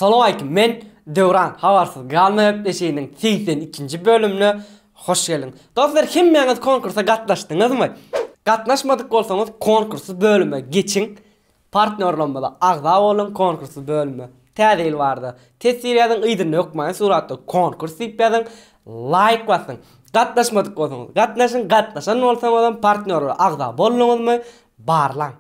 Salowmaleýkim men Döwran habarsyz galma gepleşiginiň 82-nji bölümine hoş geldiň. Dostlar hemmäňiz konkursa gatnaşdyňyzmy? Gatnaşmadyk bolsaňyz konkursly bölüme geçiň. Partnýorlarymyza agza boluň konkursly bölüme. Täze ýyl barada teswir ýazyň yzynda hökmany suratda konkurs diýip ýazyň laýk basyň. Gatnaşmadyk bolsaňyz gatnaşyň gatnaşan bolsaňyzam partnýorlara agza bolduňyzmy barlaň.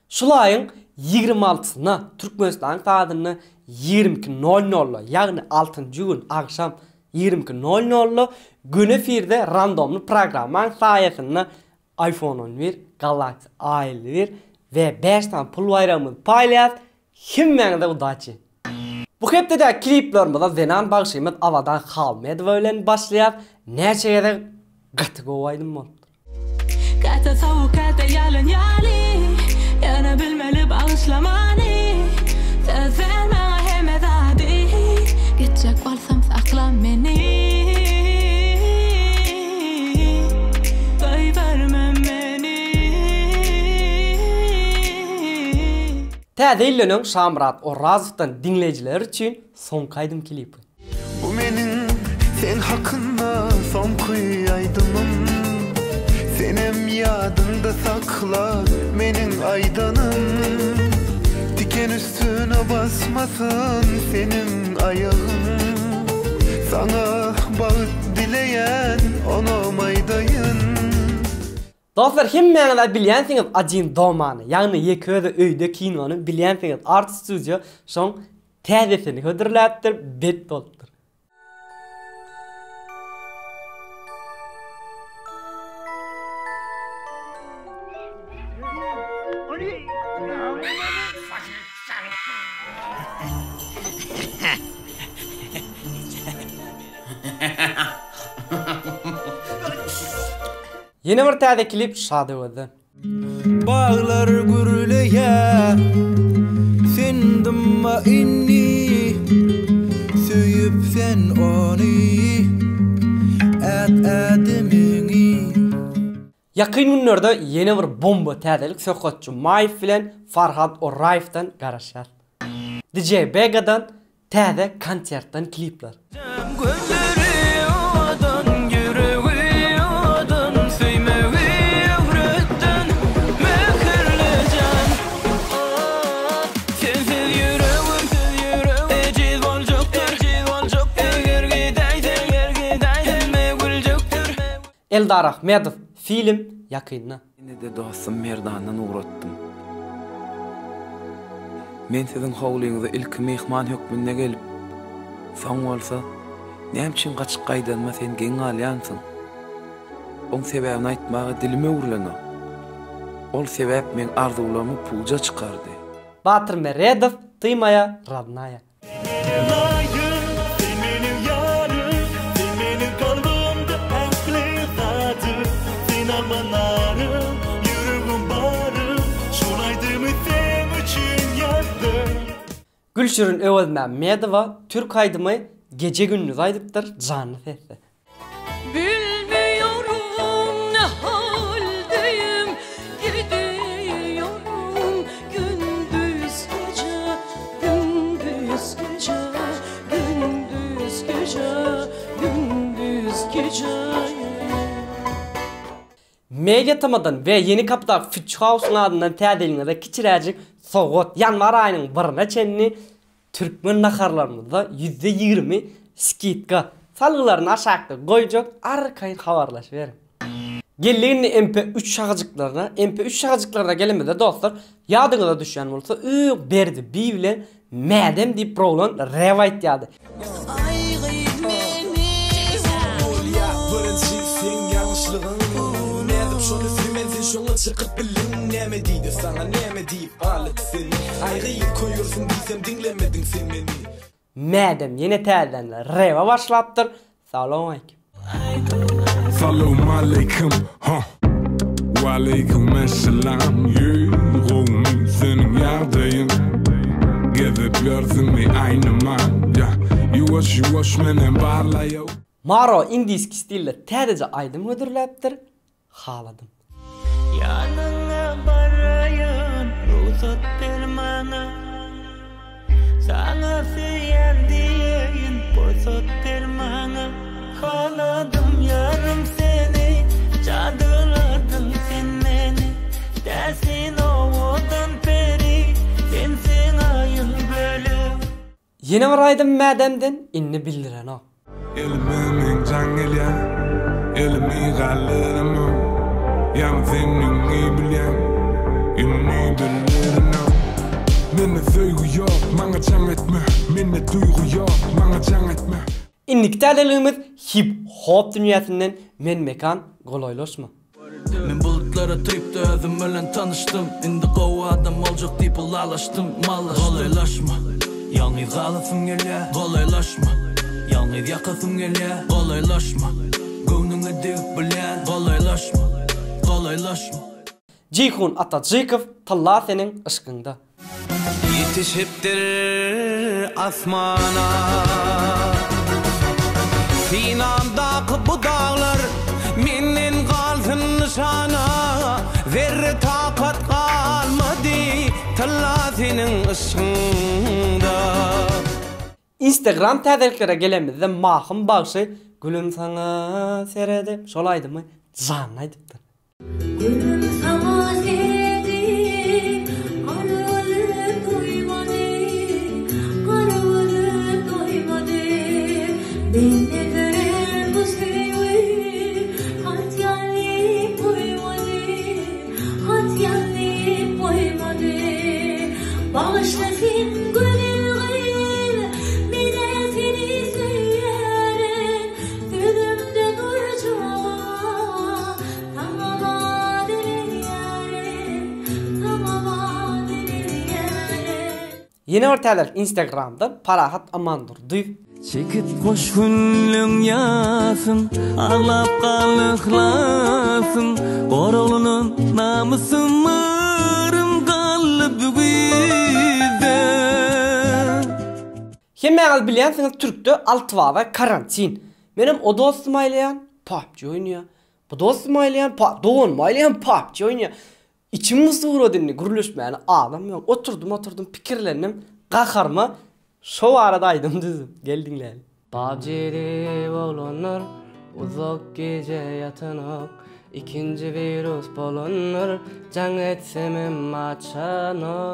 Şul aýyň 20 altysyna Türkmenistanyň sagadynda 22 nol nolda ýagny altynjy gün agşam 22 nol nolda göni efirde randomly programmaň saýasynda iPhone 11, Galaxy A 51 we 5 sany pul baýragymyzy paýlaýas. Hemmäňize udaçi! Bu hepdedäki kliplerimize zenan bagşymyz Abadan Halmedowa bilen başlaýas. Näçe gezek gaty gowy aýdym bolupdyr. Käte sowuk käte ýalyn ýaly Ýöne bilmeli bagyşlamany Söz ber maňa hemme zady Gitjek bolsam sakla meni Goýberme meni. Täze ýyldan öň Şamyrat Orazowdan diňleýjiler üçin soňky aýdym klipi. Bu meniň sen hakynda soňky aýdymym Senem ýadyňda sakla meniň aýdanym Tiken üstüne basmasyn seniň aýagyň Saňa bagt dileýän onam aýdaýyn. Dostlar hemmäňiz-ä bilýänsiňiz Odin domany, ýagny ýeke özi öýde kinony bilýänsiňiz Art Studio şoň täzesini hödürläpdir bet bolupdyr. Ýene bir täze klip Şadöwezden. Baglar gürleýär Sen dymma indi Söýüp sen ony Ät ädimiňi. Ýakyn günlerde ýene bir bomba täzelik Söhbet Jumaýew bilen Farhad Oraýewden garaşýas. DJ Begadan täze konsertden klipler. Gözleri owadan, ýüregi owadan, söýmegi öwretdin, mähirli jan. Sensiz ýüregim ejiz boljakdyr, eger gidäýseň, hemme güljekdir. Eldar Ahmedow film ýakynda. Ýene-de dostum Merdandan ugratdym. Men siziň howlyňyza ilki myhman hökmünde gelip, soň bolsa, näme üçin gaçyp gaýdanyma sen geň galýansyň. Oň sebäbini aýtmaga dilim öwrülenok. Ol sebäp meň arzuwlarymy puja çykardy. Batyr Meredow Ty moýa rodnaýa. Gülşirin Öwezmämmedowa türk aýdymy Gece gündüz aýdypdyr janly sesde. Bilmiyorum ne haldeyim Gidiyorum gündüz gece Gündüz gece Gündüz gece Gündüz gece Media TM-dan we Ýeni Kapydaky Future House-yň adyndan täze ýylyňyza kiçiräjik sowgat ýanwar aýynyň birine çenli Türkmen naharlarymyzda 20% skidka. Salgylaryny aşakda goýjak arkaýyn habarlaşyberiň. Geldik indi MP üç şahajyklaryna. MP üç şahajyklaryna gelenimizde dostlar ýadyňyza düşýän bolsa öň Berdi bi bilen Mädem diýip bir oglan rap aýtýardy. Aý gyz meni Bolýa birinji seň ýalňyşlygyň Nädip şony söýmen sen şoňa çykyp bildiň Näme diýdi saňa näme diýip aldady seni Aý gyz köýersiň diýsem diňlemediň sen meni. Mädem ýene täzeden rap-a başlapdyr. Salowmaleýkim. Salowmaleýkim, huh. Waleýkim essalam, ýeý, gowumy seniň ýagdaýyň? Gezip ýörsüňmi aýnaman, ýa, ýuwaş ýuwaş menem barlaýow. Maro indiski stilde täzeje aýdym hödürläpdir. Haladym. Ýanyňa baraýyn, rugsat ber maňa. Saňa söýýän diýeýin pursat ber maňa Haladym ýarym seni Jadyladyň sen meni Täsin owadan peri Sensiň aýyň bölegi. Ýene bir aýdym Mädemden indi bildirenok. Elime meň jaň gelýär, elimi galdyramok. Ýaňy seniňi bilýän, indi bildirenok. Mende söýgi ýok, maňa jaň etme, mende duýgy ýok, maňa jaň etme. Indiki täzeligimiz hip hop dünýäsinden Men Mekan golaýlaşma. Men bulutlara tripde özüm bilen tanyşdym Indi gowy adam boljak diýip ylalaşdym Mallaşdym Golaýlaşma Ýalňyz galasym gelýä Golaýlaşma Ýalňyz ýakasym gelýä Golaýlaşma Göwnüňe degip bilýän Golaýlaşma Golaýlaşma. Jeýhun Atajykow Tylla seniň yşkyňda. Ýetişipdir asmana. Synamdaky bu daglar menden galsyn nyşana, Zerre takat galmady tylla seniň yşgyňda. Instagram täzeliklere gelenimizde Mahym bagşy Gülüm saňa seredip şol aýdymy janly aýdypdyr. Gülüm saňa seredip, gara gözüm doýmady, Gara gözüm doýmady. Mende dörän bu söýgi, hat ýazyp goýmady, Hat ýazyp goýmady. Bagyşla sen gözel gyz, men-ä seni söýýärin, Sözümde durjaga saňa wada berýärin, Saňa wada berýärin. Ýene bir täzelik Instagramdan Parahat Amandurdyýew. Çekip hoş günleň ýasyn, Aglap galdy yhlasym, Goraglanan namysym arym galdy bu güýzde. Hemmäňiz bilýänsiňiz türkde Altybaba karantin. Menem o dostum aýlaýan PUBG oýnaýa. Bu dostum aýlaýan pa doganym aýlaýan PUBG oýnaýa. Içim gysgyrady indi gürleşmäne adam ýok. Oturdym oturdym pikirlendim gaharyma şo barada aýdym düzdüm. Gel diňläli. PUBG diýip oglanlar uzak gije ýatanok. Ikinji wirus bolandyr jaň etsemem açanok.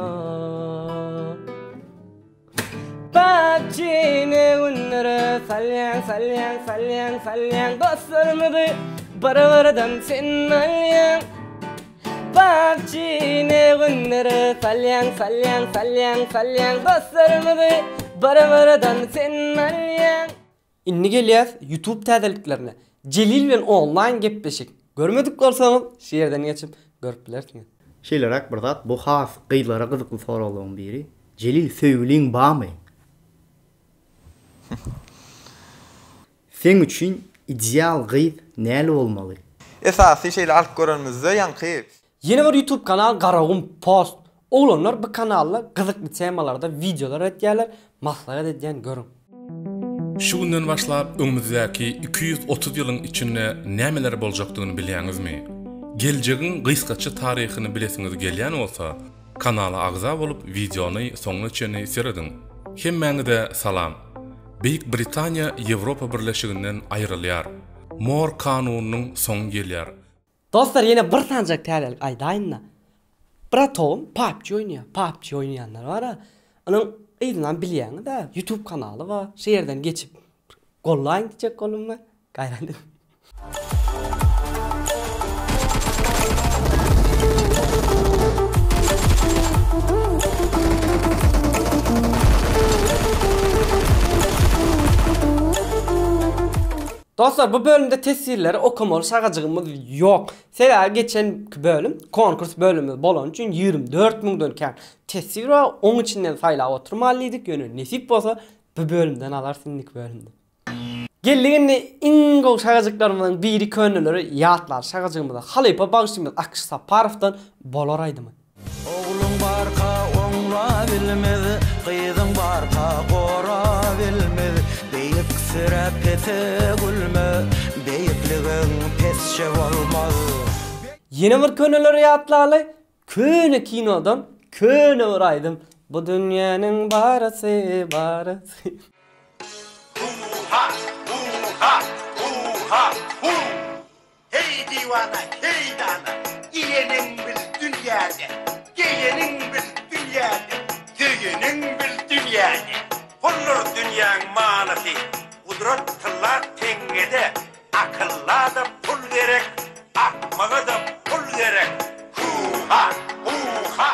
PUBG-ni günlere salýaň, salýaň, salýaň, salýaň Dostlarymyzy bir-birden sen alýaň PUBG-ni günlere salýaň, salýaň, salýaň, salýaň Dostlarymyzy bir-birden sen alýaň Indi gelýäs YouTube täzeliklerine. Jelil bilen onlaýn gepleşik. Görmedik bolsaňyz şu ýerden geçip görüp bilersiňiz. Şeýleräk bir zat, bu has gyzlara gyzykly soraglaryň biri. Jelil söýgüliň bamy? Seň üçin ideal gyz näli bolmaly? Esasy şeýle alyp görenimizde ýaňky. Ýene bir youtube kanal Garagum post. Oglanlar bu kanalda gyzykly temalarda wideolar etýärler, maslahat edýän görüň. Şu günden başlap öňümizdäki 230 ýylyň içinde nämeler boljakdygyny bilýäňizmi? Geljegiň gysgaça taryhyny bilesiňiz gelýän bolsa, kanala agza bolup wideony soňuna çenli serediň. Hemmäňize salam! Beýik Britaniýa Ýewropa Birleşiginden aýrylýar. Mor kanunynyň soňy gelýär. Dostlar ýene bir sanjak täzelik aýdaýynda. Bratogym PUBG oýnaýar. PUBG oýnaýanlar bara. Onuň yzyndan bilýäňiz-ä, YouTube kanaly bar. Şu ýerden geçip gollaýyň diýjek boldum men. Gaýrat ediň. Dostlar bu bölümde teswirleri okamaly şagajygymyz ýok. Sebäbi geçenki bölüm konkurs bölümimiz bolany üçin 24 müňden kän teswir bar oň içinden saýlap oturmaly diýdik ýöne nesip bolsa bu bölümden alarys indiki bölümde. Geldik indi iň gowy şagajyklarymyzyň biri köneleri ýatlar şagajygymyza halypa bagşymyz Akyş Saparowdan bolar aýdymy. Ogluň barka oňlabilmez, Gyzyň barka gorabilmez. Beýik sürä pese gülme, Beýikligiň pesçe bolmaz. Ýene bir köneleri ýatlaly, köne kinodan köne bir aýdym. Bu dünýäniň barysy, barysy. Hu-ha, hu-ha, hu-ha, hu! Heý diwana, heý dana, iýeniň bil dünýäde, geýeniň bil dünýäde, söýeniň bil dünýäde. Puldur dünýäň manysy, gudrat tylla teňňede, akylla-da pul gerek, akmaga-da pul gerek. Hu-ha, hu-ha!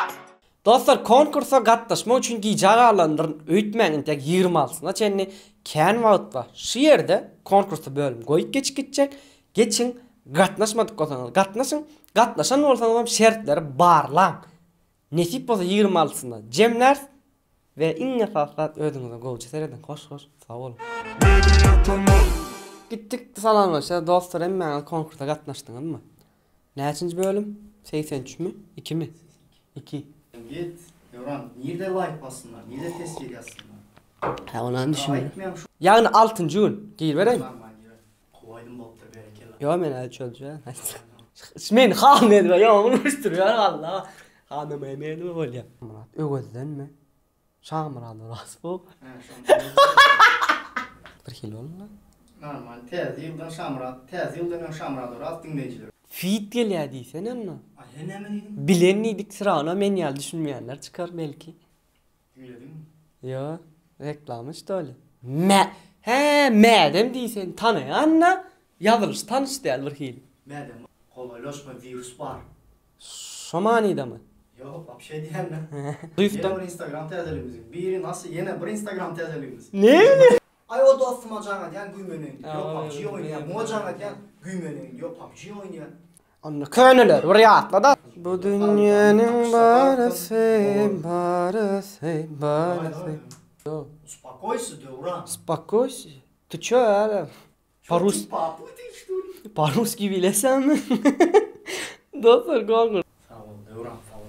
Dostlar konkursa gatnaşmak üçin gijä galandyryn öýtmäň intäk 26 altysyna çenli kän wagt bar. Şu ýerde konkursa bölüm goýup geçip gitjek. Geçiň gatnaşmadyk bolsaňyz gatnaşyň, gatnaşan bolsaňyzam şertleri barlaň. Nesip bolsa 26 altysynda jemläris we iň esasy zat özüňize gowja serediň hoş hoş sag boluň. Gitdik salamlaşýas dostlar hemmäňiz konkursa gatnaşdyňyzmy? Näçinji bölüm? 83 mi? 2 mi? 2. Git, Döwran, nirde laýk bassynlar, nirde teswir ýazsynlar? Hä, onam düşünmedim. Ýagny altynjy gün. Giribereýin. Gowy aýdym bolupdyr, berekella. Ýok, men häzir çözjän. Men han edip ýoňlaşdyrýar Allah. Hanam emenimi bolýar. Myrat Öwezdenmi? Şamyrat Oraz bu. Bir hili boldy. Normal. Täze ýyldan Şamyrat, täze ýyldan öň Şamyrat Oraz diňleýjiler. Feat gelýär diýsene onda. A sen näme diýdiň? Bilen diýdik syrana men ýaly düşünmeýänler çykar belki. Diňlediňmi? Ýok. Reklama ştoly. Mä hä Mädem diýsen tanaýan-da ýazylyşy tanyş däl bir hili. Mädem golaýlaşma wirus bar. Şo manydamy? Ýok, wapşe diýende. Ýene bir instagram täzeligimiziň biri nasy ýene bir instagram täzeligimiz. Näme? Aý o dostuma jaň edýän güýmeneýin diýip ýok PUBG oýnaýan muňa jaň edýän güýmeneýin diýip ýok PUBG oýnaýan. Onda köneleri bir ýatla-da. Bu dünýäniň barysy, barysy, barysy. Uspokoýsy Döwran. Uspokoýsy? Ty çö älem? Parus Paruski bilesenmi? Dostlar Google. Sag bol Döwran sag bol.